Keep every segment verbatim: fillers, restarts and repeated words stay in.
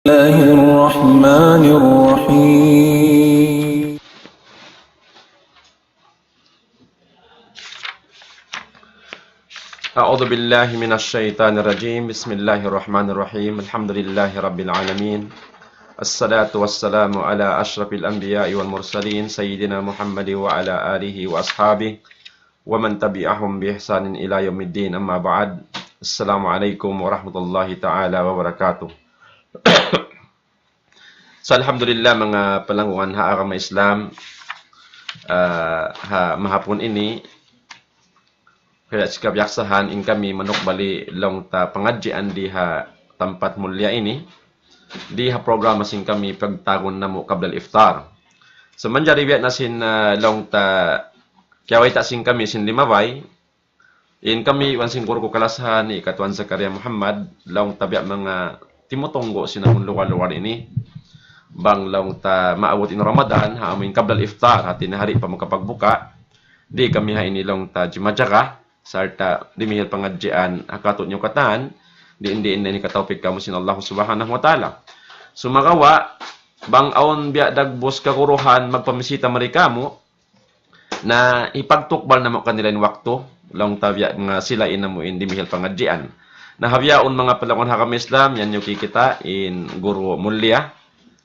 الله الرحمن الرحيم. أعوذ بالله من الشيطان الرجيم. بسم الله الرحمن الرحيم. الحمد لله رب العالمين. الصلاة والسلام على أشرف الأنبياء والمرسلين سيدنا محمد وعلى آله وأصحابه ومن تبعهم بإحسان إلى يوم الدين. أما بعد. السلام عليكم ورحمة الله تعالى وبركاته. So, alhamdulillah, manga palanggungan ha agama Islam, ah, ha mahapun ini, kaya' sin kabiyaksahan in kami manukbali laung ta pangadjian di ha tampat mulliya ini, di ha programa sin kami pagtawagun namu' qabla al-iftar. So, manjari biya' na sin, ah, laung ta kiyawayta' sin kami sin limabay, in kami iban sin guru ku kalasahan hi Katuan Zakaria Muhammad, laung ta biya' manga timutunggu' sin amun lugal-lugal ini. Bang laung ta maabut in Ramadan, ha amu in qabla al-iftar, hati niya di' pa makapagbuka, di' kami ha ini laung ta jimajaga, sarta' dimihil pangadjian ha katu' niyu katan, di' in, di' in ini katawpik kamu sin Allah Subhanahu wa Ta'ala. Sumagawa', bang awn biya' dagbus kaguruhan magpamisita mari kamu, na hipagtukbal namu' kanila in waktu, laung ta biya' manga sila in amu in dimihil pangadjian. Na ha bihaun manga palanggungan ha agama Islam, yan niyu kikita' in guru mulliya,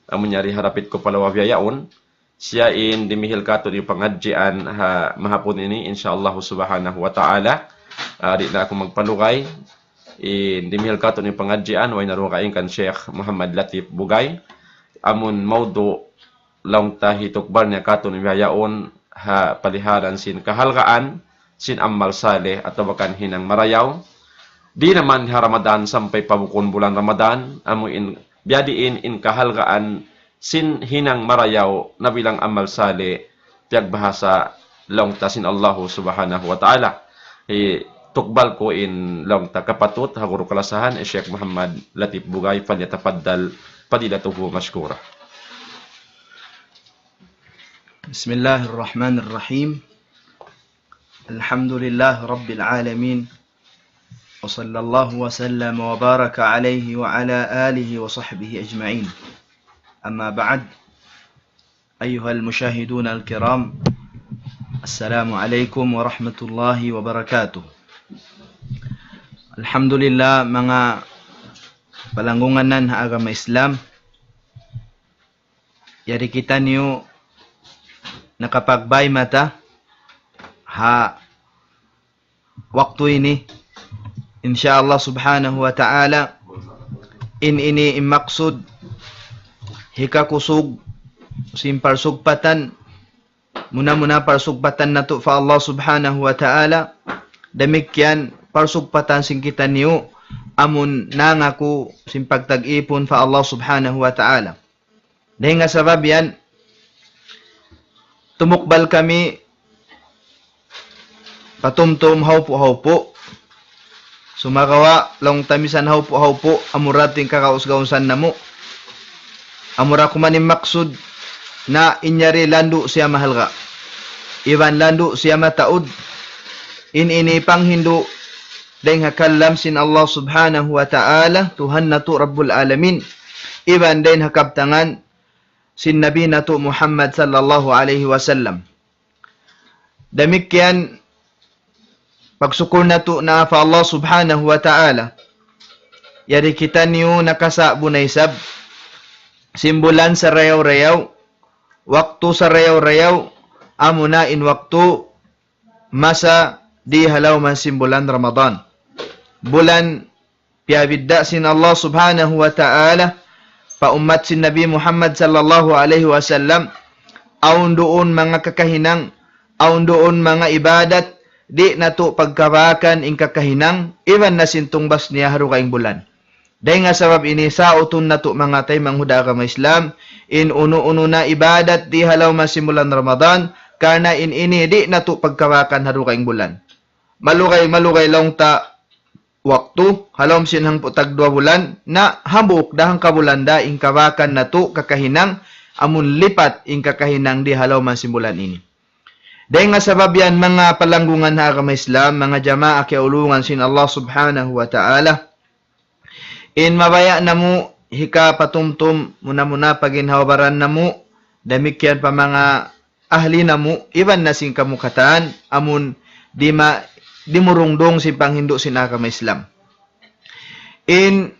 amu in yari ha dapit ku pa lawa biya' yaun, siya in dimihil katu' niyu pangadjian ha mahapun ini, insya Allah Subhanahu wa Ta'ala. Ah, di' na aku magpalugay, in dimihil katu' niyu pangadjian, way na dugaing kan Sheikh Muhammad Latif Bugay. Amun mawdu' laung ta hitukbal niya katu' niyu bihaun ha palihalan sin kahalgaan sin amal salih atawa kan hinang marayaw. Di' na man ha Ramadan sampay pa bukun bulan Ramadan, amu in biya' diin in kahalgaan sin hinang marayaw na bilang amal salih, piyagbahasa laung ta sin Allahu Subhanahu wa Ta'ala. Hitukbal ku in laung ta kapatut ha guru kalasahan, Sheikh Muhammad Latif Bugay, فليتفضل فضيلته مشكورا. بسم الله الرحمن الرحيم. الحمد لله رب العالمين. وصلى الله وسلم وبارك عليه وعلى آله وصحبه أجمعين. أما بعد. أيها المشاهدون الكرام، السلام عليكم ورحمة الله وبركاته. Alhamdulillah, manga palanggungan ha agama Islam, yari kitaniyu nakapagbay mata ha waktu ini. Insya Allah Subhanahu wa Ta'ala, in ini in maksud hikakusug sin parsugpatan, muna-muna parsugpatan natu' pa Allah Subhanahu wa Ta'ala, damikkiyan parsugpatan sin kitaniyu amun nangaku sin pagtag-ipun pa Allah Subhanahu wa Ta'ala. Dayn ha sabab yan, tumukbal kami patumtum hawpu'-hawpu'. Sumagawa', laung ta misan hawpu'-hawpu', amura in kagaus-gausan namu'. Amura kuman in maksud na in yari landu' siya mahalga'. Iban landu' siya mataud. In ini panghindu' dayn ha kalam sin Allah Subhanahu wa Ta'ala, Tuhan natu' Rabbul Alamin. Iban dayn ha kabtangan sin Nabi natu' Muhammad sallallahu alayhi wasallam. Damikkiyan, pagsukul natu' na pa Allah Subhanahu wa Ta'ala. Yari kitaniyu nakasa' bu na isab sin bulan sarayaw-rayaw, waktu sarayaw-rayaw, amuna in waktu masa di ha lawm sin bulan Ramadan. Bulan piyabidda' sin Allah Subhanahu wa Ta'ala pa ummat sin Nabi Muhammad sallallahu alayhi wasallam, awn duun manga kakahinang, awn duun manga ibadat, di' natu' pagkabakan in kakahinang, iban na sin tungbas niya ha dugaing bulan. Dayn ha sabab ini, sautun natu' manga taymanghud ha agama Islam, in unu-unu na ibadat di ha lawm sin bulan Ramadan, karna' in ini di' natu' pagkabakan ha dugaing bulan. Malugay-malugay laung ta waktu, ha lawm sin hangpu' tagduwa bulan, na hambuuk da hangka bulan da in kabakan natu' kakahinang, amun lipat in kakahinang di ha lawm sin bulan ini. Dayn ha sabab yan, manga palanggungan ha agama Islam, manga jamaa kiyaulungan sin Allah Subhanahu wa Ta'ala, in mabaya' namu' hikapatumtum, muna-muna pa ginhawa-baran namu', damikkiyan pa manga ahli namu', iban na sin kamu katan, amun di ma-, dimurungdung sin panghindu' sin agama Islam. In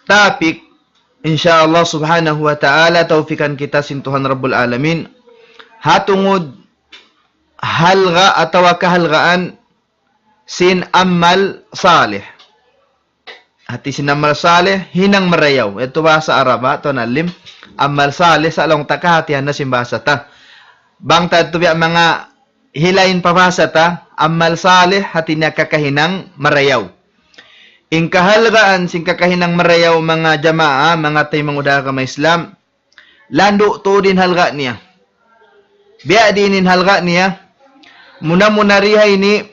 topic, insya Allah subhanahu wa ta'ala, tawfikan kita sin Tuhan Rabbul Alamin. Ha tungud halga' atawa kahalgaan sin amal salih. Hati sin amal salih, hinang marayaw. Yadtu bahasa Arab, ha, tuwan alim. Amal salih, sa' laung ta kahatihan na sin bahasa ta. Bang ta yadtu biya' manga hilain pa bahasa ta, amal salih, hati niya kakahinang marayaw. In kahalgaan sin kakahinang marayaw, manga jamaa, manga taymanghud ha agama Islam, landu' tuud in halga' niya. Biya' diin in halga' niya. Muna-muna di ha ini,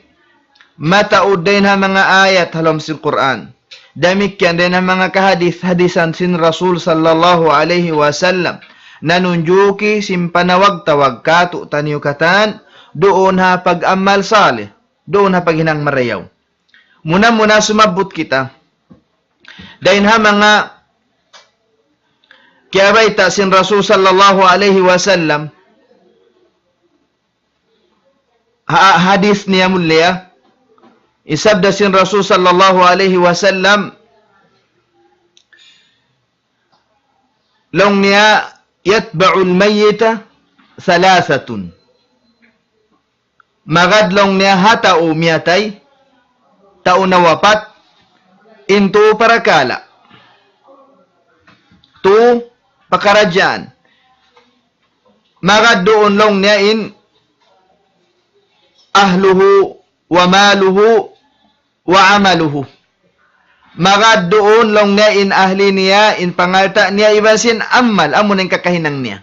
mataud dayn ha manga ayat ha lawm sin Qur'an. Damikkiyan dayn ha manga kahadis-hadisan sin Rasul sallallahu alayhi wasallam. Nanunjuki sin panawag-tawag kātu'niyu katan, duun ha pag-amal salih, duun ha paghinang marayaw. Muna-muna sumabbut kita. Dayn ha manga kiyabayta' sin Rasul sallallahu alayhi wasallam, ha-, hadis niya mulia, in sabda sin Rasul sallallahu alayhi wasallam, laung niya, يتبع الميت ثلاثة. Magad laung niya ha tau miyatay, tau nawapat, in tū parakala'. Tū pakaradjaan. Magad duun laung niya in أهله وماله وعمله. Magad duun laung niya in ahli niya, in pangalta' niya, iban sin amal, amu na in kakahinang niya.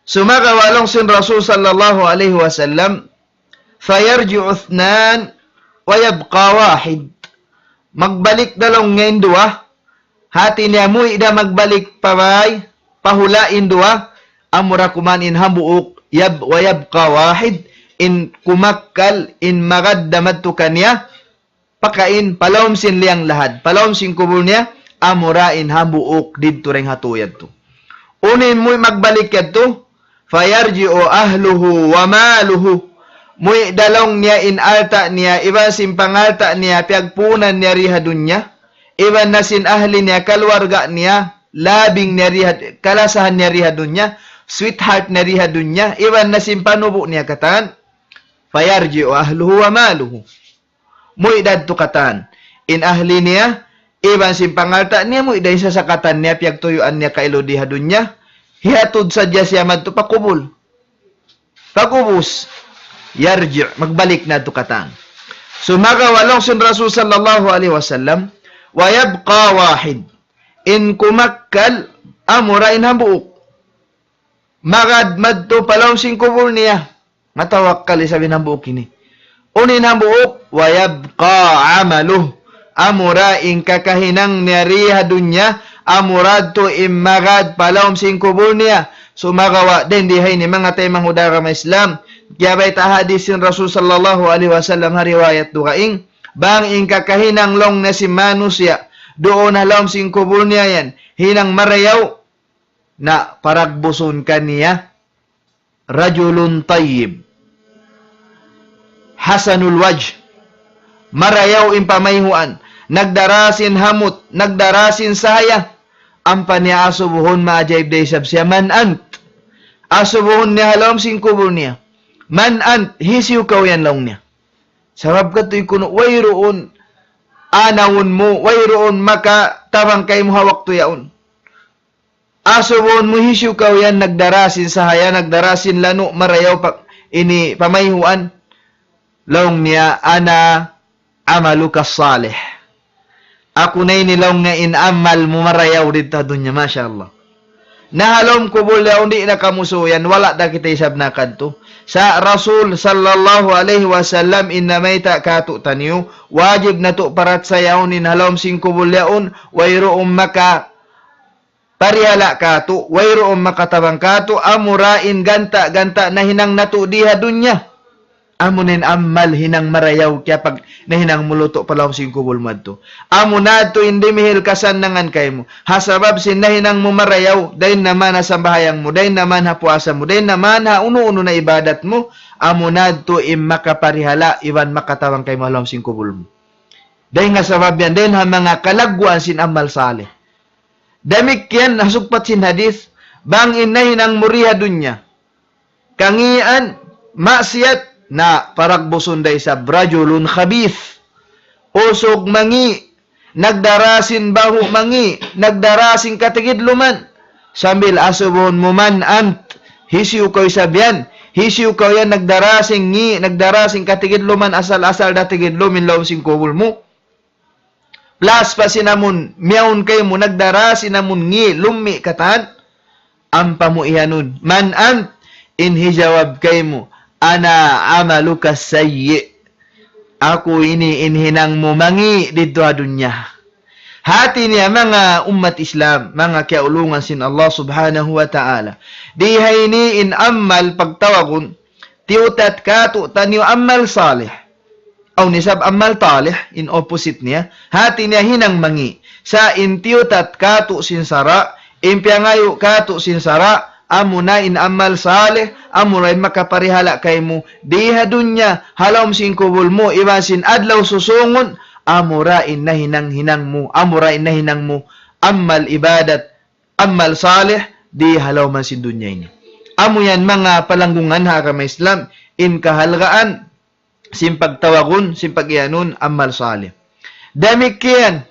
Sumagawa' laung sin Rasul sallallahu alayhi wasallam, فيرجع اثنان ويبقى واحد. Magbalik da laung niya in duwa, hati niya muwi' da magbalik pa bāy, pa hula' in duwa, amura kuman in hambuuk, yab-, ويبقى واحد, in kumakkal, in magad da madtu kaniya, pakain, pa lawm sin liyang lahad, pa lawm sin kubul niya, amura in hambuuk didtu dayn ha tū yadtu. Unu in muwi' magbalik yadtu, فيرجع أهله وماله. Muwi' da laung niya in alta' niya, iban sin pangalta' niya, piyagpuunan niya di ha dunya, iban na sin ahli niya, kaluwarga niya, labing niya di ha, kalasahan niya di ha dunya, sweetheart niya di ha dunya, iban na sin panubu' niya katan, فيرجع أهله وماله. Muwi' da yadtu katan. In ahli niya, iban sin pangalta' niya, muwi' da in sasakatan niya, piyagtuyuan niya kailu di ha dunya. Hiyatud sadja siya madtu pa kubul. Pag'ubus, يرجع, magbalik na yadtu katan. Sumagawa' laung sin Rasul sallallahu alayhi wasallam, ويبقى واحد. In kumakkal, amura in hambuuk. Magad madtu pa lawm sin kubul niya. Matawakkal isab in hambuuk ini. Unu in hambuuk, ويبقى عمله. Amura in kakahinang niya di ha dunya, amura yadtu in magad pa lawm sin kubul niya. Sumagawa' dayn di ha ini manga taymanghud ha agama Islam. Kiyabayta' hadis sin Rasul sallallahu alayhi wasallam ha riwayat dugaing. Bang in kakahinang laung niya sin manusiya', duun ha lawm sin kubul niya yan, hinang marayaw, na paragbusun kaniya, رجل طيب حسن الوجه. Marayaw in pamayhuan, nagdara sin hamut, nagdara sin sahaya. Ampa niya asubuhun, maajaib da isab siya, من أنت. Asubuhun niya ha lawm sin kubul niya. من أنت, hisiyu kaw yan laung niya. Sabab katu' kunu' wayruun anawun mu, wayruun makatabang kaymu ha waktu yaun. Asubuhun mu hisiyu kaw yan, nagdara sin sahaya, nagdara sin lanu', marayaw pa, ini pamayhuan. Laung niya, أنا عملك الصالح. Aku na ini laung niya in amal mu marayaw didtu ha dunya, masha Allah. Na ha lawm kubul yaun di' na kamu suyan, wala' da kita isab nakadtu. Sa' Rasul sallallahu alayhi wasallam in namayta' katu'niyu, wajib natu' parachayahun in ha lawm sin kubul yaun, wayruun maka parihala' katu', wayruun makatabang katu', amura in ganta'-ganta' nahinang natu' di ha dunya. Amu na in amal hinang marayaw, kiyapag-, nahinang mu lutu' pa lawm sin kubul mu yadtu. Amu na yadtu in dimihil kasannangan kaymu. Ha sabab sin nahinang mu marayaw, dayn na man ha sambahayang mu, dayn na man ha puasa mu, dayn na man ha unu-unu na ibadat mu, amu na yadtu in makaparihala' iban makatabang kaymu ha lawm sin kubul mu. Dayn ha sabab yan, dayn ha manga kalagguan sin amal salih. Damikkiyan ha sugpat sin hadith, bang in nahinang mu di ha dunya kangian, maksiat, na paragbusun da isab rajulun khabith. Usug mangi', nagdara sin bahu' mangi', nagdara sin katigidluman. Sambil asubuhun mu, man ant, hisiyu kaw isab yan, hisiyu kaw yan nagdara sin ngi', nagdara sin katigidluman, asal-asal da tigidlum in lawm sin kubul mu. Plus pa sin amun, miyawn kaymu, nagdara sin amun ngi', lummi' katan. Ampa mu iyanun, man ant, in hijawab kaymu, ana amaluka sayyi. Aku ini in hinang mu mangi' didtu ha dunya. Hati niya manga ummat Islam, manga kiyaulungan sin Allah Subhanahu wa Ta'ala. Di ha ini in amal pagtawagun, tiyutat katu' taniyu amal salih. Awn isab amal talih, in opposite niya. Hati niya hinang mangi'. Sa' in tiyutat katu' sin sara', in piyangayu' katu' sin sara', amu na in amal salih, amu ra in makaparihala' kaymu di ha dunya, ha lawm sin kubul mu, iban sin adlaw susungun, amu ra in nahinang-hinang mu, amu ra in nahinang mu, amal ibadat, amal salih, di ha lawm sin dunya ini. Amu yan manga palanggungan ha agama Islam, in kahalgaan, sin pagtawagun, sin pag-iyanun, amal salih. Damikkiyan,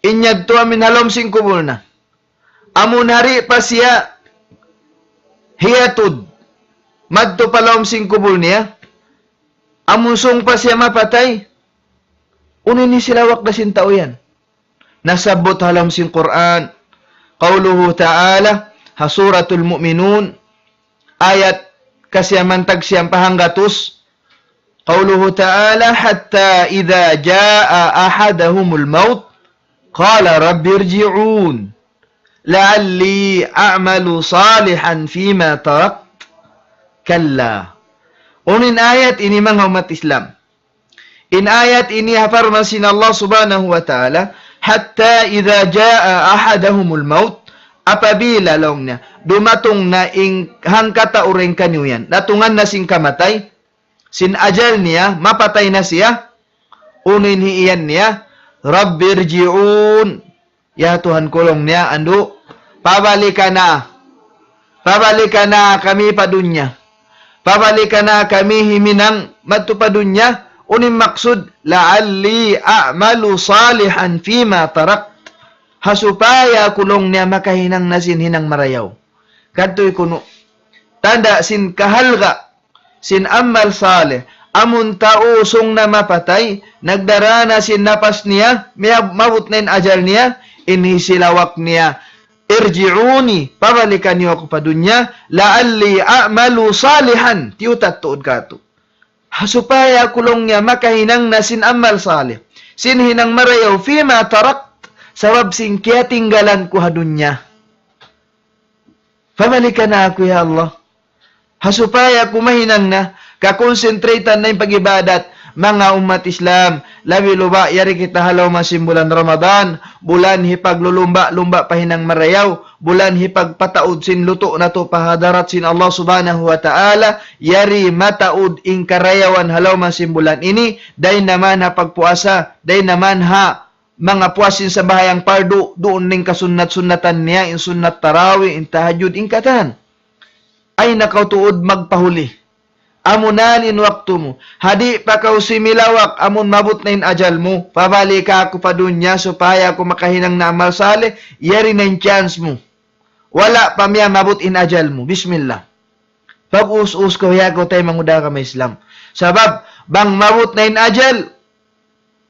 in yadtu amin ha lawm sin kubul na. Amun hari pa siya hiyatud, madtu pa lawm sin kubul niya, amun sung pa siya mapatay, unu in hisilawak da sin tau yan? Nasabbut ha lawm sin Qur'an. Qawluhu ta'ala, ha Suratul Mu'minun, ayat kasiyaman tagsiyam pa hanggatus. Qawluhu ta'ala, حتى إذا جاء أحدهم الموت قال رب ارجعون لعلي أعمل صالحا فيما تركت كلا. Unu in ayat ini manga ummat Islam? In ayat ini ha parman sin Allah Subhanahu wa Ta'ala, حتى إذا جاء أحدهم الموت, apabila laung niya, dumatung na in hangkatau dayn kaniyu yan, datungan na sin kamatay, sin ajal niya, mapatay na siya, unu in iyan niya, رب ارجعون, ya Tuhan ku laung niya, andu', pabalikan na. Pabalikan na kami pa dunya. Pabalikan na kami himinang madtu pa dunya. Unu in maksud, لعلي أعمل صالحا فيما تركت. Ha supaya aku laung niya makahinang na sin hinang marayaw. Kadtu kunu'. Tanda' sin kahalga' sin amal salih. Amun tau sung na mapatay, nagdara na sin napas niya, miya-, maabut na in ajal niya, in hisilawak niya, ارجعون, pabalikan niyu aku pa dunya, لعلي أعمل صالحا, tiyutat tuud katu'. Ha supaya aku laung niya makahinang na sin amal salih. Sin hinang marayaw, فيما تركت, sabab sin kiyatinggalan ku ha dunya. Pabalikan na aku, ya Allah. Ha supaya aku mahinang na, ka-concentrate na in pag-ibadat, manga ummat Islam, labi luba, yari kita ha lawm sin bulan Ramadan, bulan hipaglulumba-lumba pa hinang marayaw, bulan hipagpataud sin lutu' natu' pa hadarat sin Allah Subhanahu wa Ta'ala, yari mataud in karayawan ha lawm sin bulan ini, dayn na man ha pagpuasa, dayn na man ha manga puas sin sambahayang pardu, duun in kasunnat-sunnatan niya, in sunnat tarawih, in tahajjud, in katan. Ay na kaw tuud magpahuli. Amu na in waktu mu. Ha di' pa kaw similawak, amun maabut na in ajal mu. Pabalik aku pa dunya supaya aku makahinang na amal salih, yari na in chance mu. Wala' pa miya maabut in ajal mu. Bismillah. Pag-us-us kaw, ya kaw taymanghud ha agama Islam. Sabab, bang maabut na in ajal,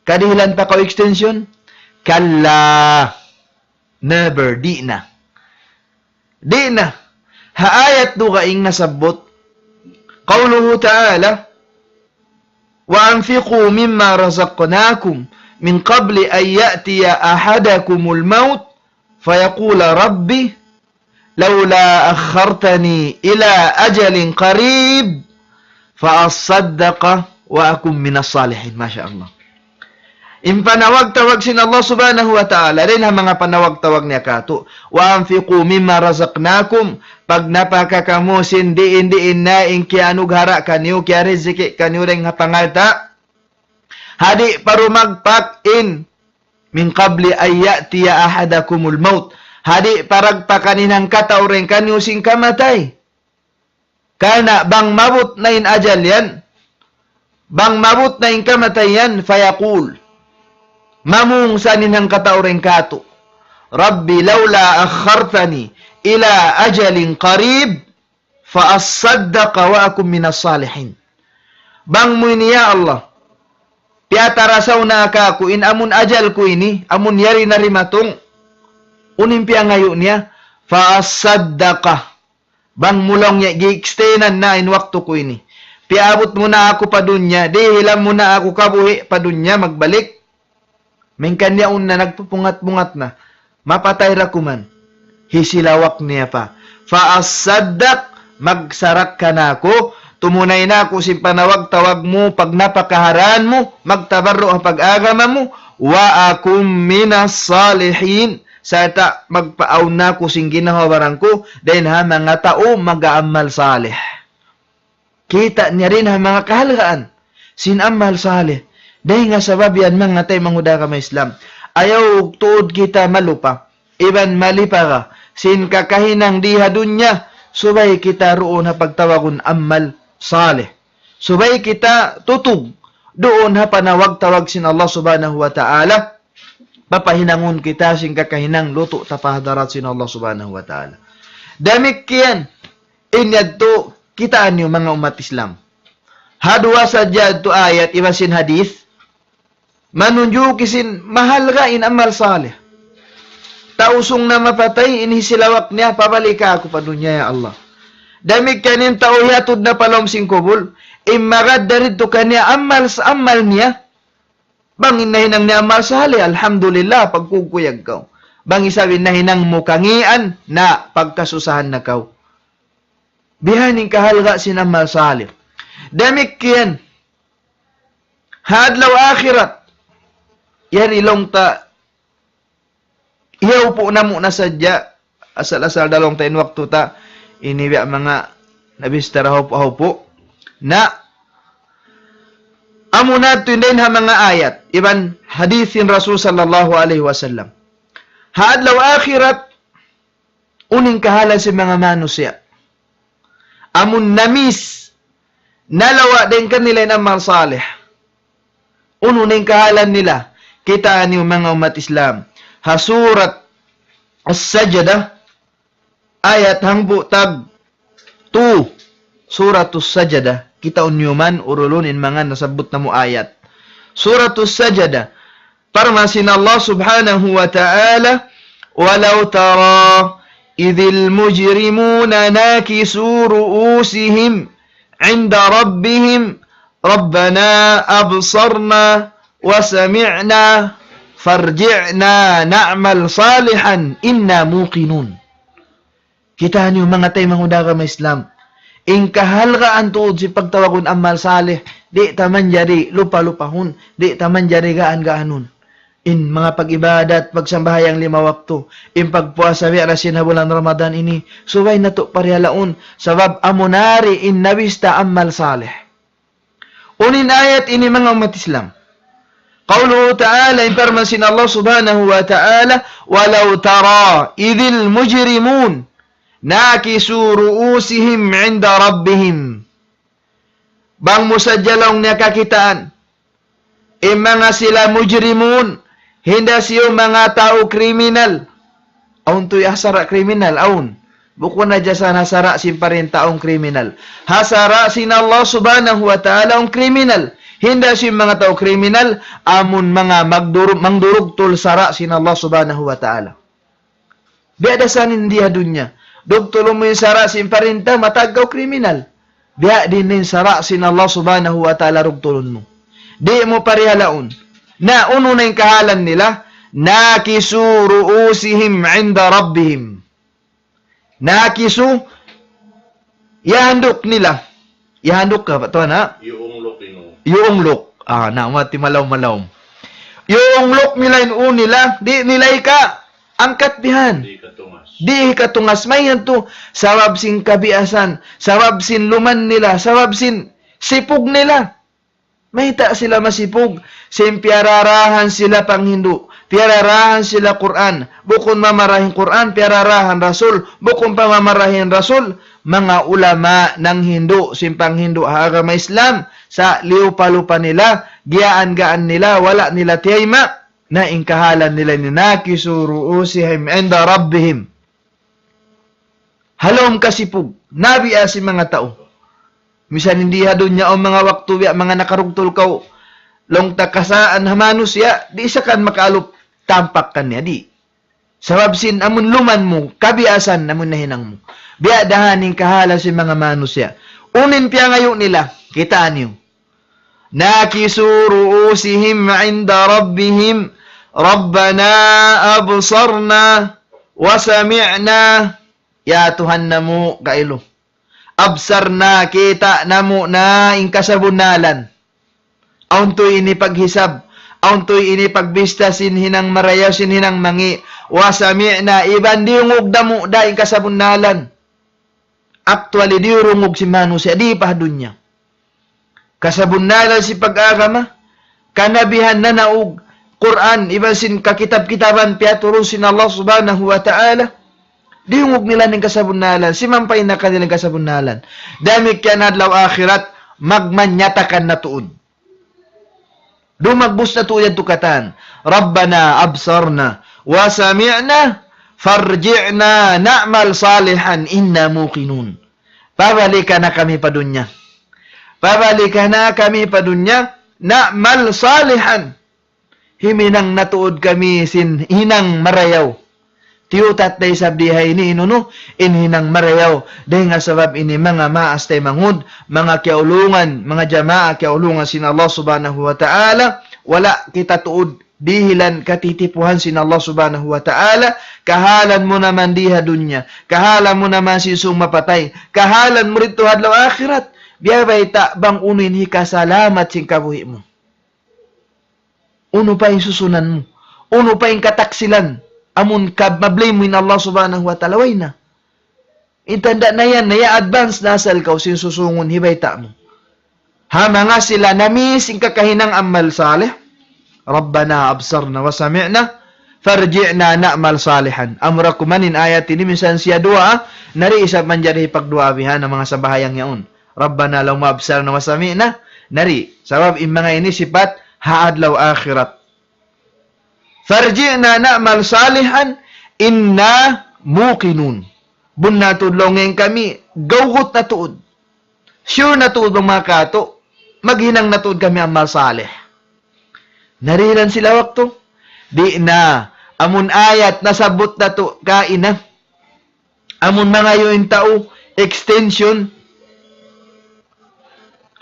kadihilan pa kaw extension? Kalla. Never. Di' na. Di' na. Ha ayat dugaing nasabbut. قوله تعالى: وأنفقوا مما رزقناكم من قبل أن يأتي أحدكم الموت فيقول رب لولا أخرتني إلى أجل قريب فأصدق وأكن من الصالحين. Masha Allah. In panawag-tawag sin Allah Subhanahu wa Ta'ala, dayn ha manga panawag-tawag niya katu', وأنفقوا مما رزقناكم, pagnapaka kamu sin diin-diin na in kiyanughara kaniyu, kiyariziki kaniyu dayn ha pangalta', ha di' pa rumagpak in من قبل أن يأتي أحدكم الموت. Ha di' pa ragpakan in hangkatau dayn kaniyu sin kamatay. Karna' bang maabut na in ajal yan, bang maabut na in kamatay yan, فيقول, mamung sa in hangkatau dayn katu', رب لولا أخرتني إلى أجل قريب فأصدق وأكن من الصالحين. Bang mu ini, ya Allah, piyatarasaw na kāku' in amun ajal ku ini, amun yari na dimatung, unu in piyangayu' niya, فأصدق. Bang mu laung niya, gi-extendan na in waktu ku ini. Piyaabut mu na aku pa dunya, dihilan mu na aku kabuhi' pa dunya magbalik. Malayngkan yaun na nagpupungat-pungat na. Mapatay da kuman. Hisilawak niya pa. فأصدق, magsarakka na aku, tumunay na aku sin panawag-tawag mu, pagnapakahan mu, magtabarru' ha pag-agama mu, وأكن من الصالحين, sarta' magpaawn na aku sin ginhawa-baran ku, dayn ha manga tau mag-aamal salih. Kita' niya dayn ha manga kahalgaan sin amal salih. Dayn ha sabab yan manga taymanghud ku ha agama Islam. Ayaw tuud kita malupa iban malipaga sin kakahinang di ha dunya, subay kita duun ha pagtawagun amal salih. Subay kita tutug duun ha panawag-tawag sin Allah Subhanahu wa Ta'ala, papahinangun kita sin kakahinang lutu' ta pa hadarat sin Allah Subhanahu wa Ta'ala. Damikkiyan, in yadtu kitaa niyu manga ummat Islam. Ha duwa sadja yadtu ayat iban sin hadith, manunjuki sin mahalga' in amal salih. Tau sung na mapatay, in hisilawak niya, pabalik aku pa dunya, ya Allah. Damikkiyan in tau hiyatud na pa lawm sin kubul, in magad dayn didtu kaniya amal, amal niya, bang in nahinang niya amal salih, alhamdulillah, pagkukuyag kaw. Bang isab in nahinang mu kangīan, na pagkasusahan na kaw. Biya' ha yan in kahalga' sin amal salih. Damikkiyan, ha adlaw akhirat, yari laung ta, iyaupu' namu' na sadja, asal-asal da laung ta in waktu ta, ini biya' manga nabista da haupu'-haupu'. Na, amuna yadtu in dayn ha manga ayat, iban hadith sin Rasul sallallahu alayhi wasallam. Ha adlaw akhirat, unu in kahalan sin manga manusiya'. Amun na-miss, nalawa' dayn kanila in amal salih. Unu na in kahalan nila? Kitaa niyu manga ummat Islam. Ha surat As-Sajdah, ayat hangpu' tag tu. Suratus Sajdah. Kitaun niyu man urulun in manga nasabbut namu' ayat. Suratus Sajdah. Parman sin Allah Subhanahu wa Ta'ala, ولو ترى إذ المجرمون ناكسوا رؤوسهم عند ربهم ربنا أبصرنا وسمعنا فارجعنا نعمل صالحا إنا موقنون. Kitaa niyu manga taymanghud ku ha agama Islam. In kahalgaan tuud sin pagtawagun amal salih, di' ta manjari lupa-lupahun, di' ta manjari gaan-gaanun. In manga pag-ibadat, pagsambahayang lima waktu, in pagpuasa biya' da sin ha bulan Ramadan ini, subay natu' parihalaun, sabab amuna yari in nabista amal salih. Unu in ayat ini manga ummat Islam? قوله تعالى, in parman sin Allah Subhanahu wa Ta'ala, ولو ترى إذ المجرمون ناكسوا رؤوسهم عند ربهم. Bang mu sadja laung niya kakitaan in manga sila mujrimun, hinda siyu manga tau kriminal. Awn tuud ha sara' kriminal, awn. Bukun hadja sa ha sara' sin parinta awn kriminal. Ha sara' sin Allah Subhanahu wa Ta'ala awn kriminal. Hinda siyu manga tau kriminal, amun manga magduru-, mangdurugtul sara' sin Allah Subhanahu wa Ta'ala. Biya' da sa in di ha dunya. Dugtulun mu in sara' sin parinta, matag kaw kriminal. Biya' diin in sara' sin Allah Subhanahu wa Ta'ala dugtulun mu. Di' mu parihalaun. Na unu na in kahalan nila? ناكسوا رؤوسهم عند ربهم. Nakisu, iyahanduk nila. Ihanduk ka, tuwan, ha? Yuungluk inu. Yuungluk. Ah, na, mati malaw-malaw. Yuungluk nila in ū nila, di' nila ika angkat bihan. Di' katungas. Di' katungas. Mayta' yadtu? Sabab sin kabiasan, sabab sin luman nila, sabab sin sipug nila. Mayta' sila masipug? Sin piyararahan sila panghindu', piyararahan sila Qur'an, bukun mamarahin Qur'an, piyararahan Rasul, bukun pa mamarahin Rasul, manga ulama nanghindu' sin panghindu' ha agama Islam, sa' liyupa-lupa nila, giyaan-gaan nila, wala' nila tiyayma', na in kahalan nila ini, نكسوا رؤوسهم عند ربهم. Ha lawm kasipug, nabiya' sin manga tau. Misan in di ha dunya awn manga waktu biya' manga nakarugtul kaw, laung ta kasaan ha manusiya', di' sa kan makaalup tampak kaniya, di'. Sabab sin amun luman mu, kabiasan amun nahinang mu. Biya' da ha yan in kahalan sin manga manusiya'. Unu in piyangayu' nila, kitaa niyu. نكسوا رؤوسهم عند ربهم ربنا أبصرنا وسمعنا. Ya Tuhan namu', kailu. أبصرنا, kita' namu' na in kasabunnalan. Awn tuud ini paghisab, awn tuud ini pagbista sin hinang marayaw, sin hinang mangi'. وسمعنا, iban diyungug namu' da in kasabunnalan. Actually, diyurungug sin manusiya', di' pa ha dunya. Kasabunnalan sin pag-agama, kanabihan, nanaug, Qur'an, iban sin kakitab-kitaban piyaturun sin Allah Subhanahu wa Ta'ala. Diyungug nila in kasabunnalan, simampay na kanila in kasabunnalan. Damikkiyan adlaw akhirat, magmanyatakan na tuud. Dumagbus na tuud yadtu katan. ربنا أبصرنا وسمعنا فارجعنا نعمل صالحا إنا موقنون. Pabalikan na kami pa dunya. Pabalikan na kami pa dunya. نعمل صالحا. Himinang na tuud kami sin hinang marayaw. Tiyutat da isab di ha ini in unu, in hinang marayaw. Dayn ha sabab ini manga maas taymanghud, manga kiyaulungan, manga jamaa kiyaulungan sin Allah Subhanahu wa Ta'ala, wala' kita tuud dihilan katitipuhan sin Allah Subhanahu wa Ta'ala, kahalan mu naman di ha dunya, kahalan mu naman sin sūng mapatay, kahalan mu didtu ha adlaw akhirat, biya' bayta' bang unu in hikasalamat sin kabuhi' mu. Unu pa in susunan mu? Unu pa in kataksilan? Amun kab-, ma-blame mu in Allah Subhanahu wa Ta'ala, way na. In tanda' na yan, na ya advance na asal kaw sin susūngun hibayta' mu. Ha manga sila namiss in kakahinang amal salih. ربنا أبصرنا وسمعنا فارجعنا نعمل صالحا. Amura kuman in ayat ini minsan siya duwaa, na di' isab manjari pagduwaa bihan ha manga sambahayang yaun. ربنا لوما أبصرنا وسمعنا, na di'. Sabab in manga ini sipat ha adlaw akhirat. فارجعنا نعمل صالحا إنا موقنون. Bunnal tuud laung kami, gawgut na tuud. Sure na tuud bang manga katu', maghinang na tuud kami amal salih. Na dihilan sila waktu? Di' na. Amun ayat nasabbut natu' kaina. Amun mangayu' in tau extension,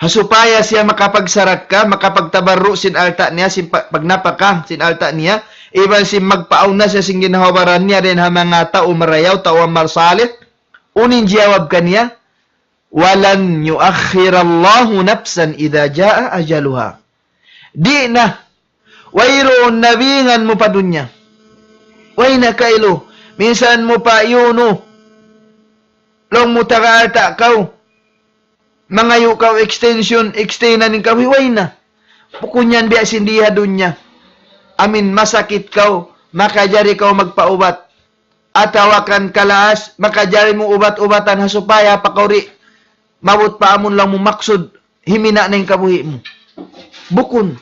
ha supaya siya makapagsarakka, makapagtabarru' sin alta' niya, sin pa-, pagnapaka sin alta' niya, iban sin magpaawn na siya sin ginhawa-baran niya dayn ha manga tau marayaw, tau amal salih. Unu in jiyawab kaniya? ولن يؤخر الله نفسا إذا جاء أجلها. Di' na. Wayruun na bingan mu pa dunya. Way na kailu. Minsan mu pa iyunu. Laung mu taga alta' kaw. Mangayu' kaw extension, extendan in kabuhi', way na. Bukun yan biya' sin di ha dunya. Amin masakit kaw, makajari kaw magpaubat. Atawa kan kalaas, makajari mu ubat-ubatan ha supaya pa kaw di' maabut pa amun laung mu maksud, himina' na in kabuhi' mu. Bukun,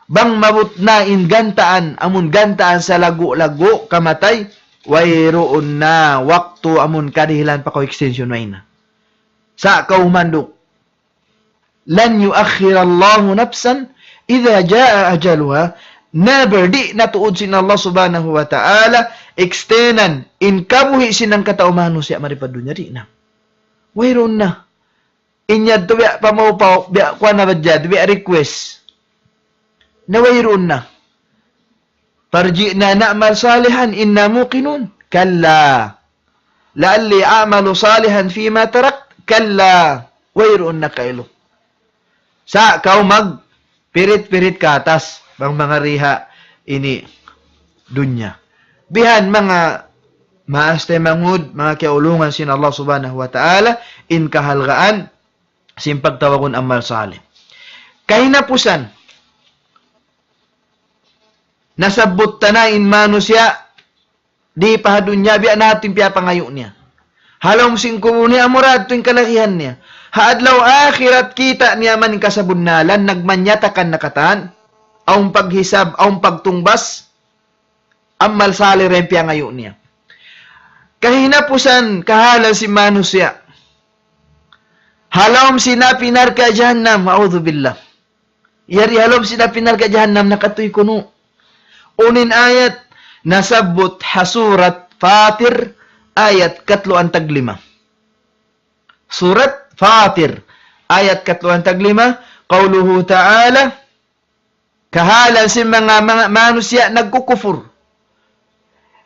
bang maabut na in gantaan, amun gantaan sa lagu-lagu kamatay, wayruun na waktu amun kadihilan pa kaw extension, way na. Sa' kaw humanduk. لن يؤخر الله نفسا إذا جاء أجلها. Never, di' na tuud sin Allah Subhanahu wa Ta'ala extendan in kabuhi' sin hangkatau manusiya' mari pa dunya, di' na. Wayruun na. In yadtu biya' pamaupaw, biya' kuwan na ba jad, biya' request. Na wayruun na. فارجعنا نعمل صالحا إنا موقنون. كلا. لعلي أعمل صالحا فيما تركت. كلا. Wayruun na kailu. Sa' kaw magpirit-pirit katas, bang manga riha ini dunya. Bihan manga maas taymanghud, manga kiyaulungan sin Allah Subhanahu wa Ta'ala, in kahalgaan sin pagtawagun amal salih. Kahinapusan, nasabbut ta na in manusiya', di' pa ha dunya biya' na tuud in piyapangayu' niya. Ha lawm sin kubul niya, amura tuud in kalagihan niya. Ha adlaw akhirat kita' niya man kasabunnalan, nagmanyatakan na katan, awn paghisab, awn pagtungbas, amal salih ra in piyangayu' niya. Kahinapusan, kahalan sin manusiya'. Ha lawm sin api narka' jahannam, a'udhu billah. Yari ha lawm sin api narka' jahannam nakatuy kunu'. Unu in ayat nasabbut ha surat Fatir ayat katluan tag lima. Surat Fatir ayat katluan tag lima, qawluhu ta'ala, kahalan sin manga, manga manusiya' nagkukupur.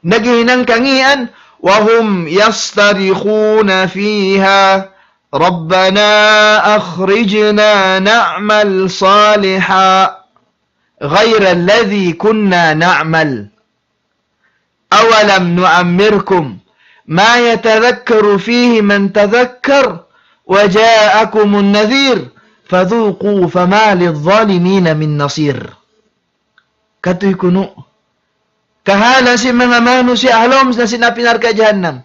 Naghihinang kangian, وهم يصطرخون فيها ربنا أخرجنا نعمل صالحا غير الذي كنا نعمل أولم نعمركم ما يتذكر فيه من تذكر وجاءكم النذير فذوقوا فما للظالمين من نصير. Katuy kunu'. Kahalan sin manga manusiya' ha lawm na sin api narka' jahannam.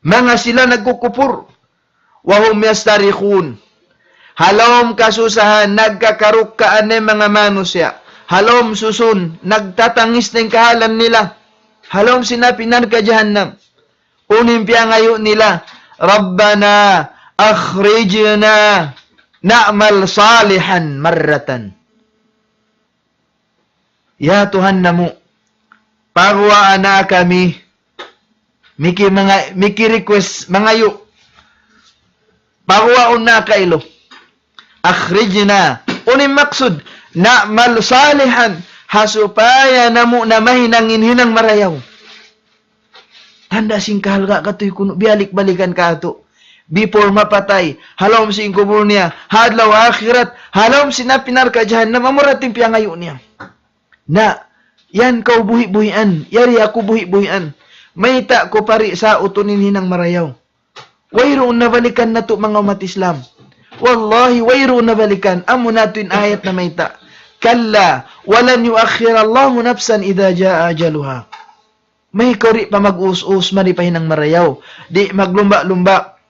Manga sila nagkukupur. وهم يصطرخون. Ha lawm kasusahan, nagkakarukkaan na in manga manusiya'. Ha lawm susun, nagtatangis na in kahalan nila. Ha lawm sin api narka' jahannam. Unu in piyangayu' nila, ربنا أخرجنا نعمل صالحا مرة. Ya Tuhan namu', paguwaa na kami, miki manga, miki request, mangayu'. Paguwaun na kailu. أخرجنا. Unu in maksud, نعمل صالحا. Ha supaya namu' na mahinang in hinang marayaw. Tanda' sin kahalga' katuy kunu', biyalik-balikan katu'. Before mapatay, ha lawm sin kubul niya, ha adlaw akhirat, ha lawm sin api narka' jahannam, amura tuud in piyangayu' niya. Na, yan kaw buhi'-buhian, yari aku buhi'-buhian. Mayta' ku pari' saut unu in hinang marayaw. Wayruun na balikan natu' manga ummat Islam. Wallahi, wayruun na balikan. Amu na tuud in ayat namayta'. كلا ولن يؤخر الله نفسا إذا جاء أجلها. Mayta' kaw di' pa mag-us-us, mari pa hinang marayaw. Di' maglumba'-lumba'.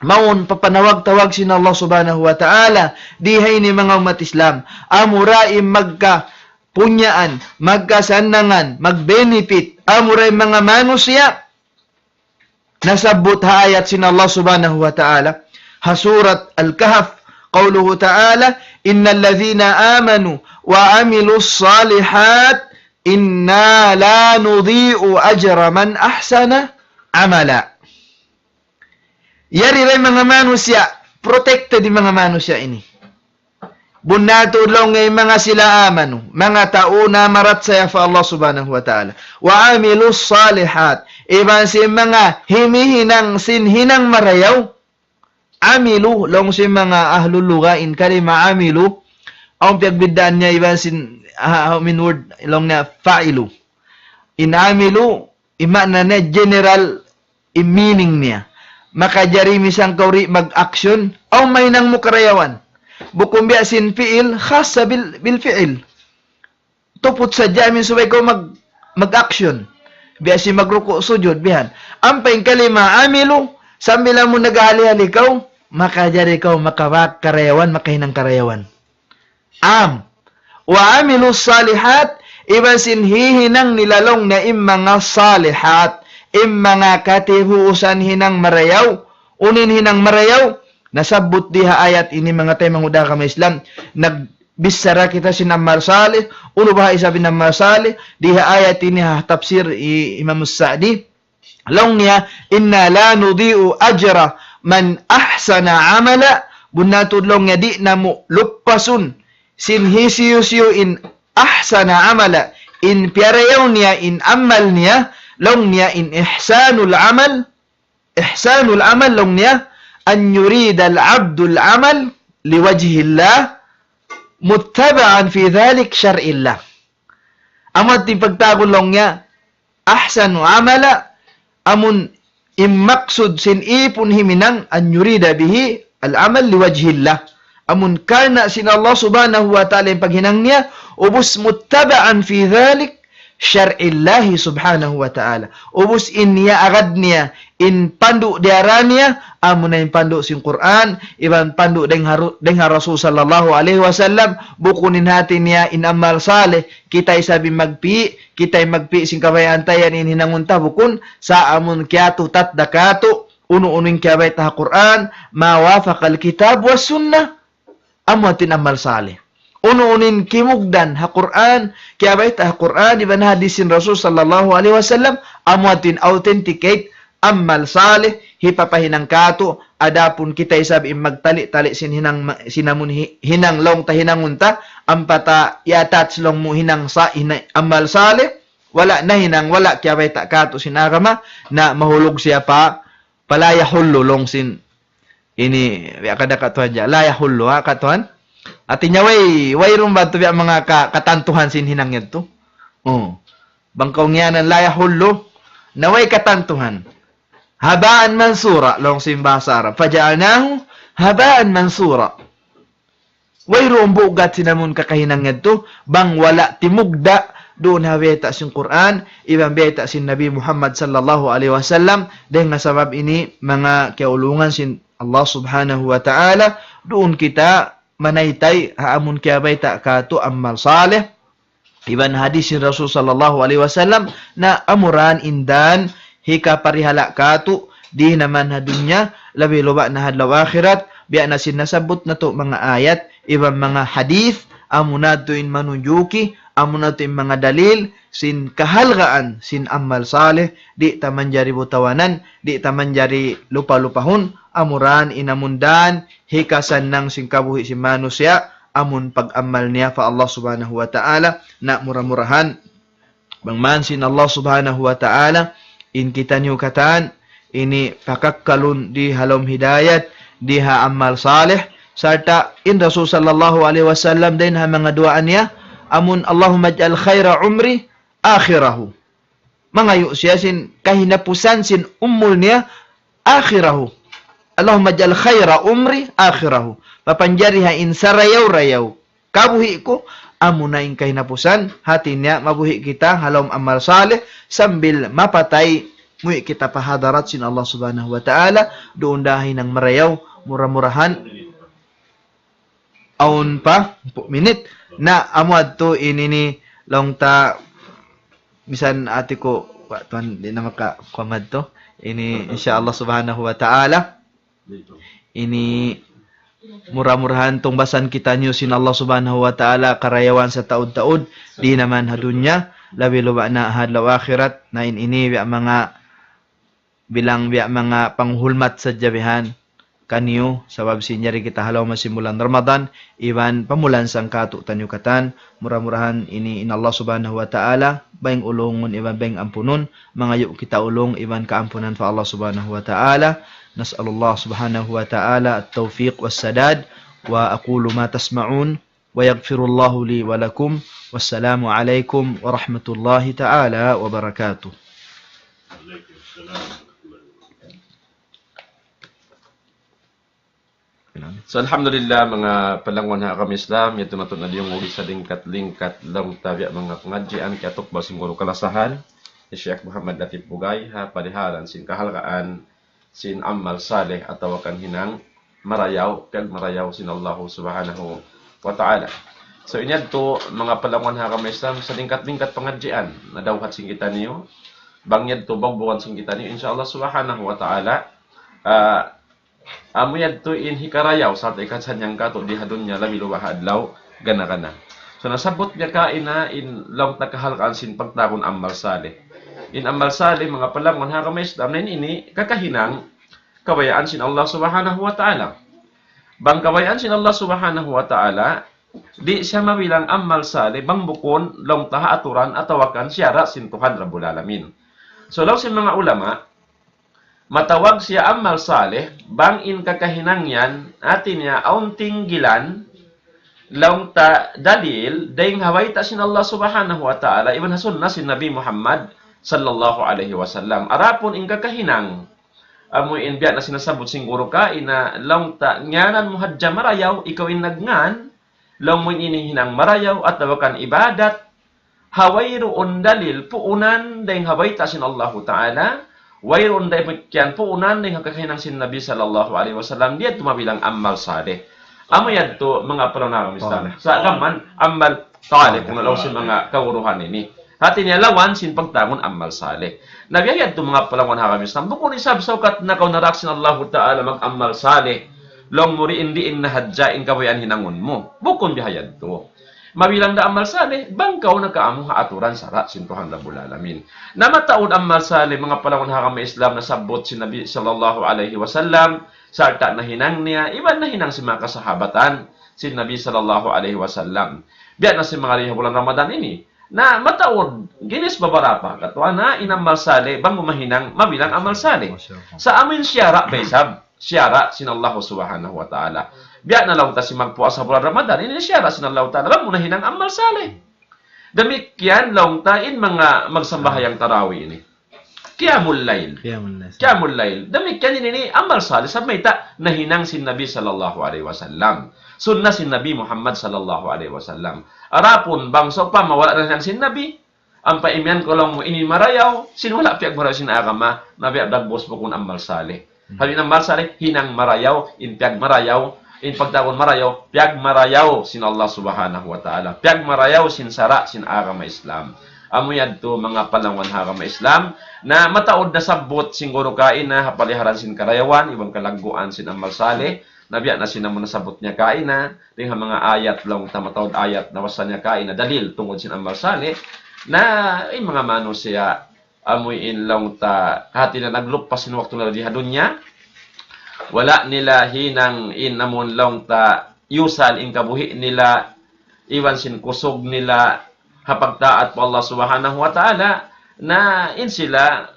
Mawn papanawag-tawag sin Allah Subhanahu wa Ta'ala. Di' ha ini manga ummat Islam. Amura in magkapunyaan, magkasannangan, mag-benefit. Amura in manga manusiya'. Nasabbut ha ayat sin Allah Subhanahu wa Ta'ala. Ha surat Al-Kahf. قوله تعالى: إن الذين آمنوا وعملوا الصالحات إنا لا نضيع أجر من أحسن عملا. Yari da in manga manusiya', protected in manga manusiya' ini. Bunnal tuud laung niya in manga sila amanu, manga tau namarachaya pa Allah Subhanahu wa Ta'ala. وعملوا الصالحات. Iban sin manga himihinang sin hinang marayaw. Amilu, laung sin manga ahlul lugha in kalima amilu, awn piyagbiddaan niya iban sin, ah, awn word, laung niya fa'ilu. In amilu, in maana niya general in meaning niya. Makajari misan kaw di' mag-action, awn mahinang mu karayawan. Bukun biya' sin fi'il, khassa bil, bil fi'il. Tuput sadja amin subay kaw mag-, mag-action. Biya' sin magruku' sujud, bihan. Ampa in kalima amilu, sambil amu naghali-hali kaw, makajari kaw makabak karayawan, makahinang karayawan. Am. وعملوا الصالحات, iban sin hihinang nila laung niya in manga salihat, in manga katibuusan hinang marayaw, unu in hinang marayaw, nasabbut di ha ayat ini manga taymanghud ha agama Islam, nagbichara kita sin amal salih, unu baha' isab in amal salih, di ha ayat ini ha tafsir hi Imam Sa'di, laung niya, إنا لا نضيع أجر من أحسن عملا. Bunnal tuud laung niya di' namu' luppasun sin hisiyu-siyu in ahsana amala, in piyarayaw niya in amal niya, laung niya in ihsanul amal, ihsanul amal laung niya, أن يريد العبد العمل لوجه الله متبعا في ذلك شرع الله. Amu in pagtawagun laung niya, أحسن عملا, amun in maksud sin ipun himinang أن يريد به العمل لوجه الله. Amun karna' sin Allah Subhanahu wa Ta'ala in paghinang niya, ubus متبعا في ذلك شرع الله سبحانه وتعالى. Ubus in niya agad niya, in pandu' diyara niya, amuna in pandu' sin Qur'an, iban pandu' dayn ha Ru-, dayn ha Rasul sallallahu alayhi wasallam, bukun in hati niya in amal salih, kita isab in magpi', kita in magpi' sin kabayaan ta yan in hinangun ta, bukun sa' amun kiyatutat da katu', unu-unu in kiyabayta' ha Qur'an, ما وافق الكتاب والسنة, amu in amal salih. Unu-unu in kimugdan ha Qur'an, kiyabayta' ha Qur'an, iban hadis sin Rasul sallallahu alayhi wasallam, amu in authenticate amal salih, hipapahinang katu', adapun kita isab in magtali-tali sin hinang ma-, sin amun hi-, hinang laung ta hinangun ta, ampa ta i-attach laung mu hinang sa-, hina-, amal salih, wala' nahinang, wala' kiyabayta' katu' sin agama, na mahulug siya pa, pa لا يحل laung sin ini, ya kada katuan ja. لا يحل, ha, katuan? Hati niya, way, wayruun ba tu biya' manga ka-, katantuhan sin hinang yadtu? Oh. Bang kaw ngiyanan لا يحل, na way katantuhan. هباء منثورا, laung sin bahasa Arab. فجعلناه هباء منثورا. Wayruun bugat sin amun kakahinang yadtu, bang wala' timugda' duun ha bayta' sin Qur'an, iban bayta' sin Nabi Muhammad sallallahu alayhi wasallam, dayn ha sabab ini manga kiyaulungan sin Allah Subhanahu wa Ta'ala, duun kita manaytay ha amun kiyabayta' katu' amal salih, iban hadis sin Rasul sallallahu alayhi wasallam, na amura in dan hikaparihala' katu' di naman ha dunya, labi luba' na ha adlaw akhirat, biya' na sin nasabbut natu' manga ayat, iban manga hadis, amuna tu in manunjuki, amuna tu in manga dalil, sin kahalgaan, sin amal salih, di' ta manjari butawanan, di' ta manjari lupa-lupahun, amura in amun dan, hikasannang sin kabuhi' sin manusiya', amun pag-amal niya pa Allah Subhanahu wa Ta'ala, na mura-murahan, bang man sin Allah Subhanahu wa Ta'ala, in kitaniyu katan, ini pakakkalun di ha lawm hidayat, di ha amal salih, sarta' in Rasul sallallahu alayhi wasallam dayn ha manga duwaa niya, amun اللهم اجعل خير عمري آخره. Mangayu' siya sin kahinapusan sin umul niya آخره. اللهم اجعل خير عمري آخره. Papanjariha in sarayaw-rayaw kabuhi' ku, amuna in kahinapusan, hati niya mabuhi' kita ha lawm amal salih, sambil mapatay, muwi' kita pa hadarat sin Allah Subhanahu wa Ta'ala, duun da hinang marayaw, mura-murahan, awn pa, hangpu' minit. Na, amu yadtu in ini laung ta, misan hati ku, wa, tuan, di' na maka kuwan madtu. Ini, insya Allah Subhanahu wa Ta'ala, ini mura-murahan tungbasan kitaniyu sin Allah Subhanahu wa Ta'ala karayawan sataud-taud, di' naman ha dunya, labi luba' na ha adlaw akhirat, na in ini, biya' manga bilang biya' manga panghulmat sadja bihan kaniyu, sabab sin yari kita ha lawm sin bulan Ramadan, iban pamulan sangkatu' taniyu katan, mura-murahan ini in Allah Subhanahu wa Ta'ala, bayng ulungun iban bayng ampunun, mangayu' kita ulung iban kaampunan pa Allah Subhanahu wa Ta'ala. نسأل الله سبحانه وتعالى التوفيق والسداد، وأقول ما تسمعون، ويغفر الله لي ولكم. والسلام عليكم ورحمة الله تعالى وبركاته. So, alhamdulillah, manga palangwan ha agama Islam, yadtu na tuud na diyungug sa lingkat-lingkat laung ta biya' manga pangadjian kiyatukbal sin guru kalasahan, hi Sheikh Muhammad Latif Bugay, ha parihalan sin kahalgaan sin amal salih atawa kan hinang marayaw, piyagmarayaw sin Allahu Subhanahu wa Ta'ala. So, in yadtu, manga palangwan ha agama Islam, sa lingkat-lingkat pangadjian, nadawhat sin kitaniyu, bang yadtu, bawbuan sin kitaniyu, insya Allah Subhanahu wa Ta'ala, ah, amu yadtu in hikarayaw, sarta' hikasanyang katu' di ha dunya labi luba' ha adlaw gana-gana. So, nasabbut niya kaina in laung ta kahalgaan sin pagtawagun amal salih. In amal salih, manga palangwan ha agama Islam, na in ini, kakahinang, kabayaan sin Allah Subhanahu wa Ta'ala. Bang kabayaan sin Allah Subhanahu wa Ta'ala, di' siya mabilang amal salih, bang bukun laung ta ha aturan atawa kan siyara' sin Tuhan Rabbul Alamin. So, laung sin manga ulama, Matawag siya amal salih, bang in kakahinang yan, hati niya, awn tinggilan, laung ta dalil, dayng ha bayta' sin Allah Subhanahu wa Ta'ala, iban ha sunna sin Nabi Muhammad sallallahu alayhi wasallam. Adapun in kakahinang, amu in biya' na sin nasabbut sin guru kaina, laung ta ngiyanan mu hadja marayaw, ikaw in nagngan, laung mu in ini hinang marayaw, atawa kan ibadat, ha wayruun dalil puunan dayng ha bayta' sin Allahu Ta'ala, wayruun damikkiyan puunan dayng ha kakahinang sin Nabi sallallahu alayhi wasallam, di' yadtu mabilang amal salih. Amu yadtu manga palawan ha agama Islam. Salih. Sa' kaman amal salih, kunu' laung sin manga kaguruhan ini. Hati niya lawan sin pagtawagun amal salih. Na biya' yadtu manga palawan ha agama Islam. Bukun isab saukat na kaw narak sin Allahu Ta'ala mag-amal salih. Laung mu diin-diin na hadja in kabayaan hinangun mu. Bukun biya' yadtu. Mabilang da amal salih, bang kaw nakaamu ha aturan sara' sin Tuhan Rabbul Alamin. Na mataud amal salih, manga palawan ha agama Islam, nasabbut sin Nabi sallallahu alayhi wasallam, sarta' nahinang niya, iban nahinang sin manga kasahabatan sin Nabi sallallahu alayhi wasallam. Biya' na sin manga di ha bulan Ramadan ini. Na mataud, ginis babarapa, katuan na in amal salih, bang mu mahinang, mabilang amal salih. Masya Allah. Sa' amu in siyara' ba isab, siyara' sin Allah Subhanahu wa Ta'ala. Biya' na laung ta sin magpuasa bulan Ramadan, ini siyara' sin Allah Ta'ala, bang mu nahinang amal salih. Damikkiyan laung ta in manga magsambahayang tarawih ini. Qiyamul layl. Qiyamul layl. Qiyamul layl. Damikkiyan ini, ini amal salih, sabab mayta', nahinang sin Nabi sallallahu alayhi wasallam. Sunna sin Nabi Muhammad sallallahu alayhi wasallam. Adapun bang sawpama wala' nahinang sin Nabi, ampa imiyan ku laung mu ini marayaw, sin wala' piyagmarayaw sin agama, na biya' dagbus bukun amal salih. Hmm. Hal in amal salih, hinang marayaw, in piyagmarayaw, in pagtawagun marayaw, piyagmarayaw sin Allah Subhanahu wa Ta'ala. Piyagmarayaw sin sara' sin agama Islam. Amu yadtu manga palawan ha agama Islam. Na mataud nasabbut sin guru kaina, ha paliharan sin karayawan, iban kalagguan sin amal salih. Na biya' na sin amu nasabbut niya kaina, dayng ha manga ayat laung ta mataud ayat, na basa niya kaina dalil tungud sin amal salih. Na in manga manusiya', amu in laung ta, hati na naglupas sin waktu nila di ha dunya. Wala' nila hinang in amun laung ta, yusal in kabuhi' nila, iban sin kusug nila, ha pagtaat pa Allah Subhanahu wa Ta'ala, na in sila,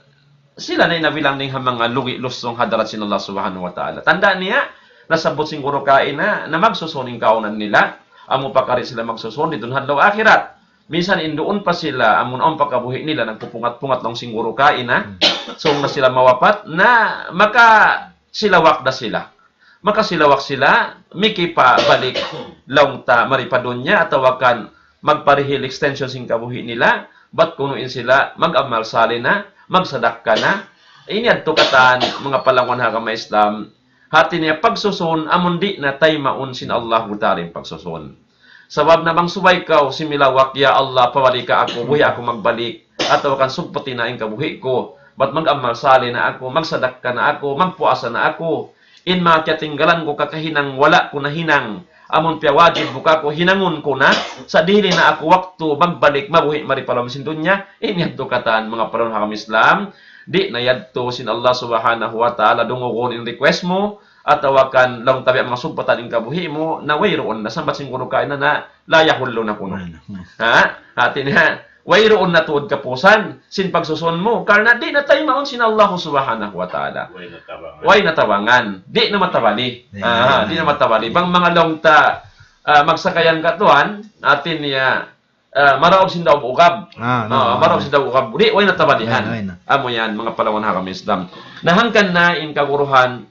sila na in nabilang dayng ha manga lugi' lusung ha hadarat sin Allah Subhanahu wa Ta'ala. Tanda' niya, nasabbut sin guru kaina, na magsusun in kaunan nila, amu pa kari sila magsusun, didtu ha adlaw akhirat. Minsan in duun pa sila, amun awn pa kabuhi' nila, nagpupungat-pungat laung sin guru kaina, sung na sila mawapat, na makasilawak da sila. Makasilawak sila, mikipabalik laung ta mari pa dunya, atawa kan magparihil extension sin kabuhi' nila, bat kunu' in sila mag-amal salih na, magsadakka na, ini yadtu katan manga palawan ha agama Islam, hati niya pagsusun, amun di' na taymaun sin Allahu Ta'ala in pagsusun. Sabab na bang subay kaw similawak, "Ya Allah, pabalika aku, buhi' aku magbalik, atawa kan sugpati na in kabuhi' ku, bat mag-amal salih na aku, magsadakka na aku, magpuasa na aku, in manga kiyatinggalan ku kakahinang wala' ku nahinang, amun piyawajib mu kāku', hinangun ku na, sa' dihili na aku waktu magbalik, mabuhi' mari pa lawm sin dunya." In yadtu katan manga palawan ha agama Islam, di' na yadtu sin Allah Subhanahu wa Ta'ala dungugun in request mu, atawa kan laung ta biya' manga sugpatan in kabuhi' mu, na wayruun na, sambat sin guru kaina na, "La yahullu na kunu'." Wala' na. Ha? Hati niya, wayruun na tuud kapusan sin pagsusun mu, karna' di' na taymaun sin Allah Subhanahu wa Ta'ala. Way na tabangan. Way na tabangan. Di' na matabali. Di' na Ah, di' na matabali. Bang manga laung ta, ah, magsakayan katuan, hati niya, ah, maraub sin daug ugab. Ah, no, Ah, maraub no. sin daug ugab. Di', way na tabalihan. Way na, way na. Amu yan, manga palawan ha agama Islam. Na hangkan na in kaguruhan,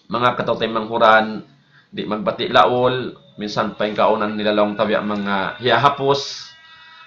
manga kataw-taymanghuran, di' magbati' laul, minsan pa in kaunan nila laung ta biya' manga hiyahapus,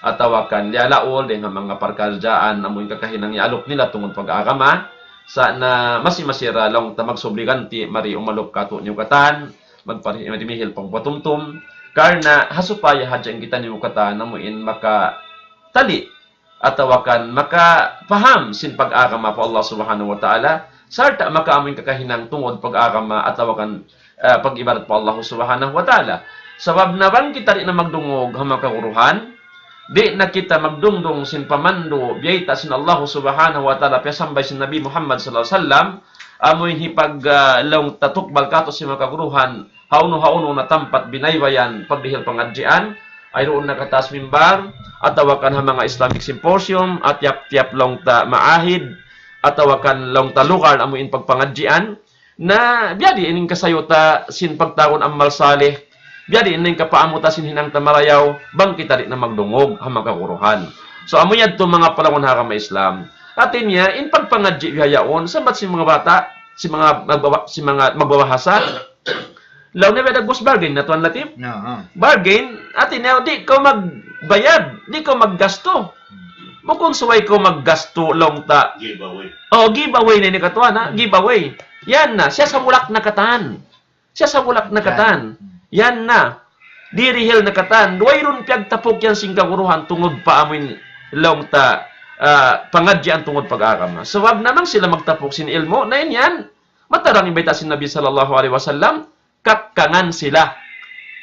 atawa kan liyalaul, dayng ha manga parkaljaan, amu in kakahinang iyaalup nila tungud pag-agama, sa' na masi-masi ra laung ta magsubli ganti', mari umalup kātu'niyu katan, magpari-, mari mihil pagpatumtum, karna' ha supaya hadja in kitaniyu katan, amu in makatali, atawa kan makapaham sin pag-agama pa Allah Subhanahu wa Ta'ala, sarta' makaamu in kakahinang tungud pag-agama atawa kan, ah, pag-ibadat pa Allah Subhanahu wa Ta'ala. Sabab na bang kita di' na magdungug ha manga kaguruhan, di' na kita magdungdung sin pamandu' biyayta' sin Allah Subhanahu wa Ta'ala, piyasambay sin Nabi Muhammad sallallahu alayhi wasallam, amu in hipag, ah, laung ta tukbal kātu' sin manga kaguruhan, hawnu-hawnu na tampat binaybayan pagdihil pangadjian, ay duun na kataas mimbar, atawa kan ha manga Islamic Symposium, at tiyap-tiyap laung ta maahid, atawa kan laung ta lugal amu in pagpangadjian, na biya' diin in kasayu ta sin pagtawagun amal salih, biya' diin in kapaamu ta sin hinang ta marayaw, bang kita di' na magdungug ha manga kaguruhan. So, amu yadtu manga palangga' ha agama Islam. Hati niya, in pagpangadji' bihaun, sambat sin manga bata', sin manga magbawa-, sin manga magbabahasa, laung niya biya' dagbus bargain na, Tuan Latif. Aha. Bargain, hati niya, di' kaw magbayad, di' kaw maggastu. Bukun subay kaw maggastu, laung ta. Giveaway. Oh, giveaway na ini, katuan, ha? Giveaway. Yan na, siya sa bulak na katan. Siya sa bulak na katan. Yan na. Dirihil na katan. Wayruun piyagtapuk yan sin kaguruhan tungud pa amuin laung ta, ah, pangadjian tungud pag-agama. Sabab na bang sila magtapuk sin ilmu', na in yan, matarang in bayta' sin Nabi sallallahu alayhi wasallam, kakkangan sila.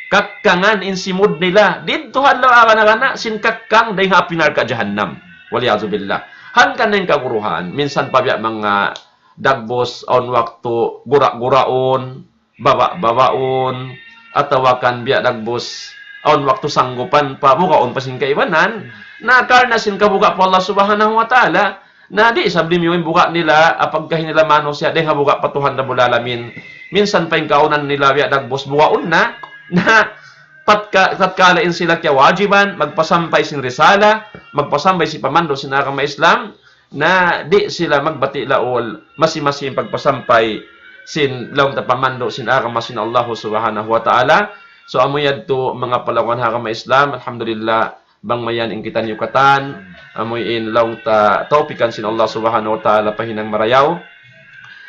Kakkangan in simud nila. Didtu ha adlaw akan-akan sin kakkang dayn ha api narka' jahannam. Wal iyadhu billah. Hangkan na in kaguruhan, minsan pa biya' manga dagbus, awn waktu gura-guraun, baba-babaun, atawa kan biya' dagbus, awn waktu sanggupan pa, bugaun pa sin kaibanan, na karna' sin kabuga' pa Allah Subhanahu wa Ta'ala, na di' isab limiyu in buga' nila, apagka in nila manusiya', dayn ha buga' pa Tuhan Rabbul Alamin. Minsan pa in kaunan nila, biya' dagbus bugaun na, na tatka-, tatkala in sila kiyawajiban, magpasampay sin risala, magpasampay sin pamandu' sin agama Islam, na di' sila magbati' laung, masi-masi in pagpasampay sin laung ta pamandu' sin agama sin Allah Subhanahu wa Ta'ala. So, amu yadtu manga palangga' ha agama Islam, alhamdulillah, bang mayan in kitaniyu katan, amu in laung ta tawpikan sin Allah Subhanahu wa Ta'ala pa hinang marayaw.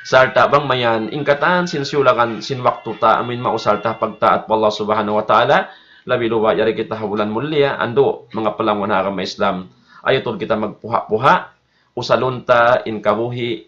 Sarta' bang mayan in katan sin siyulakan sin waktu ta, amu in mausal ta pagtaat pa Allah Subhanahu wa Ta'ala, labi-labi yari kita ha bulan mulia, andu', manga palangga' ha agama Islam. Ayaw tuud kita magpuha-puha, usalun ta in kabuhi',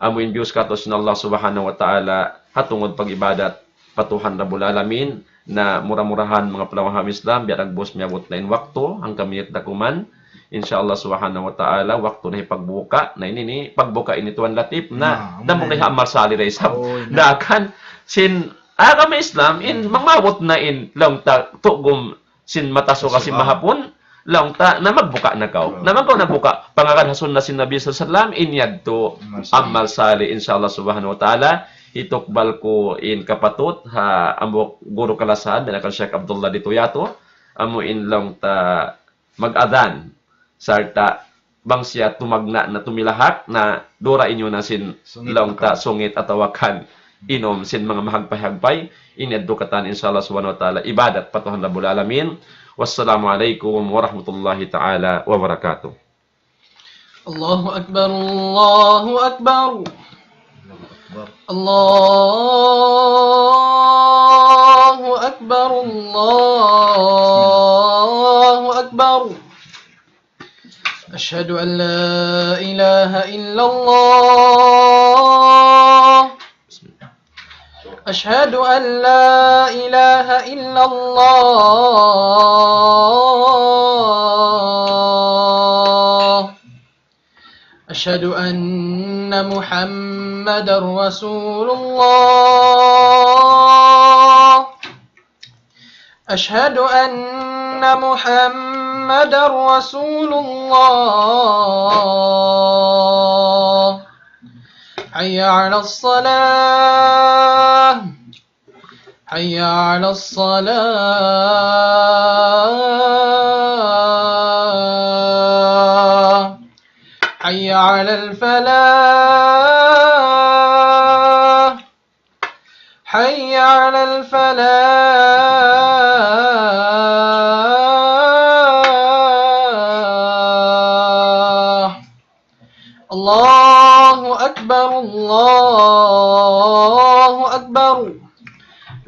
amu in biyus katu' sin Allah Subhanahu wa Ta'ala, ha tungud pag-ibadat pa Tuhan Rabbul Alamin, na mura-murahan manga palangga' ha Islam, biya' dagbus miyabut na in waktu, hangka minit da kuman. Insya Allah Subhanahu wa Ta'ala, waktu na hipagbuka. Na ini, ini, pagbuka ini Tuan Latif, na, na, damuk na in amal salih da isab. Oh, na. Dakan, sin, agama Islam, in, mamabut na in, laung ta, tugum, sin mata suga sin mahapun, laung ta, na magbuka na kaw. Na magkaw na buka. Pangagad ha sunna sin Nabi sallallahu alayhi wasallam, in yadtu amal salih, insya Allah Subhanahu wa Ta'ala, hitukbal ku in kapatut, ha, amu guru kalasahan, biya' kan Sheikh Abdullah di Tuyato, amu in laung ta mag-adhan, sarta' bang siya tumagna' na tumilahak na dura inyo na sin laung ta sungit atawa kan inum sin manga mahagpay-hagpay. Ini yadtu katan, insya Allah Subhanahu wa Ta'ala, ibadat pa Tuhan Rabbul Alamin. Wassalamu alaykum warahmatullahi ta'ala wabarakatuh. الله أكبر، الله أكبر. الله أكبر، الله أكبر. أشهد أن لا إله إلا الله. أشهد أن لا إله إلا الله. أشهد أن محمدا رسول الله. أشهد أن محمدا رسول الله. حي على الصلاة. حي على الصلاة. حي على الفلاح. حي على الفلاح. الله أكبر، الله أكبر.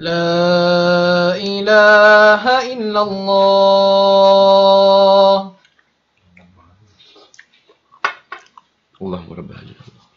لا إله إلا الله. اللهم رب هذه الدعوة.